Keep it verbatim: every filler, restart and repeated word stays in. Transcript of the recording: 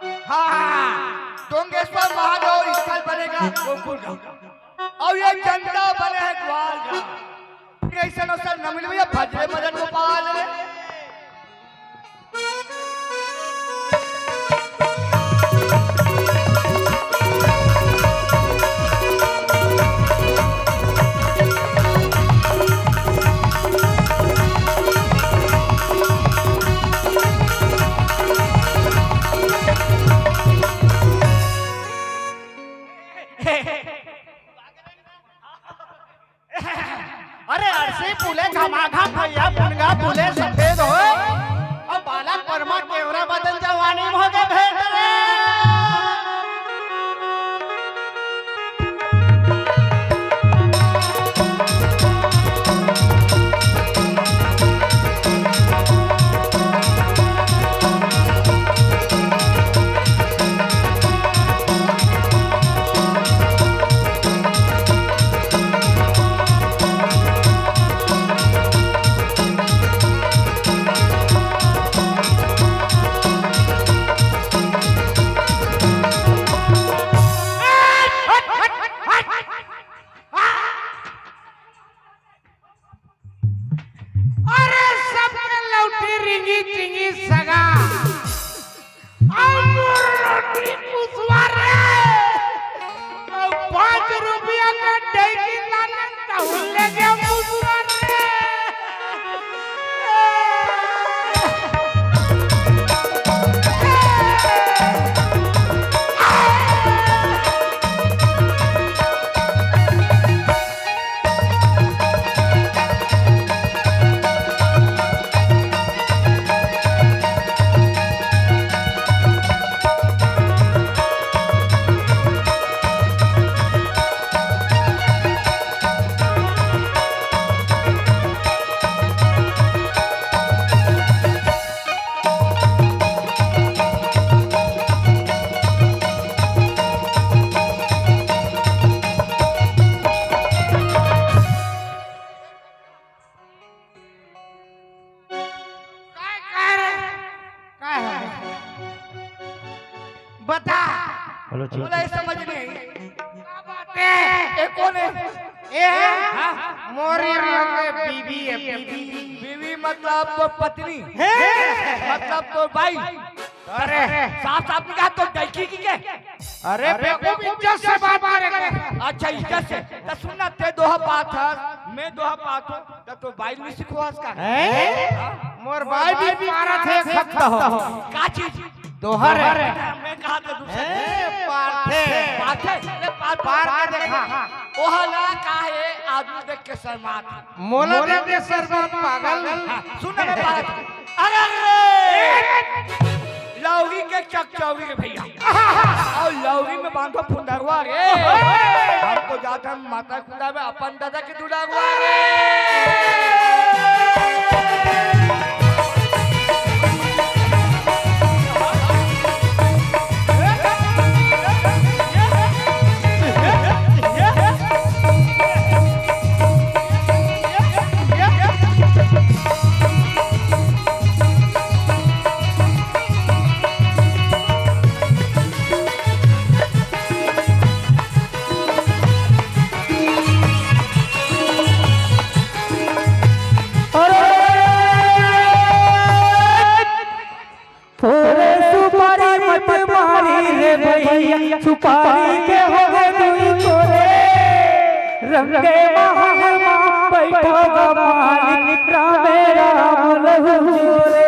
हाँ, डोंगेश्वर महादेव स्थल बनेगा गोकुल धाम। अउ ये जनता बने हे ग्वाल धाम। कइसन अवसर न मिले भैया, भजरे मदन गोपाल रे। अरे अरसी फूले घमाघम भैया, पुनगा फूले सफेद हो। अउ बालक परमा केवरा बदन जवानी म होगे भेंट रे। अरे सबके लौटी रिंगी चिंगी सगा। अउ मोर रोटी पुसवा रे। अउ पाँच रुपया के डैकी लाना तहु ले गया पुसवा रे। काय, काय रे? काय है? बता। बोलो, ठीक। बोला, ये समझ नहीं। क्या बात है? ये कौन है? ये है? हाँ? मोरी रंग बीवी है, बीवी। बीवी मतलब तो पत्नी। है। मतलब तो बाई। अरे। साफ साफ नहीं कहा तो डैकी की के? अरे बेवकूफ, इज्जत से बात करेंगे। अच्छा, इज्जत से। तो सुनना, ते दोहा पात हस, मैं दोहा पात हूँ, तो तो बाइल में सिखवास का। हैं? मोर बाइल भी पारत है, खत्म हो। का चीज? दोहा रे। मैं कहा तो दूसरे। हैं, पारत है। पारत है? अरे पारत, पारत पारत देखा। देखा। ओहला का है, आदमी देख के शर्मात। मोला देख के शर्मात पागल। हाँ, सुन ना मैं बात। अरे रे! लौकी के चकचौरी रे भैया। अउ लौकी में बांधो फुंदरवा रे। हम तो जाथन माता कुंदा में अपन दादा के दुलारवा रे। अरे! अरे सुपारी मत मारी रे भैया, सुपारी के होगे दुई टोरे। रंगे महल मा बैठो ग मालिक, रामे राम लहू रे।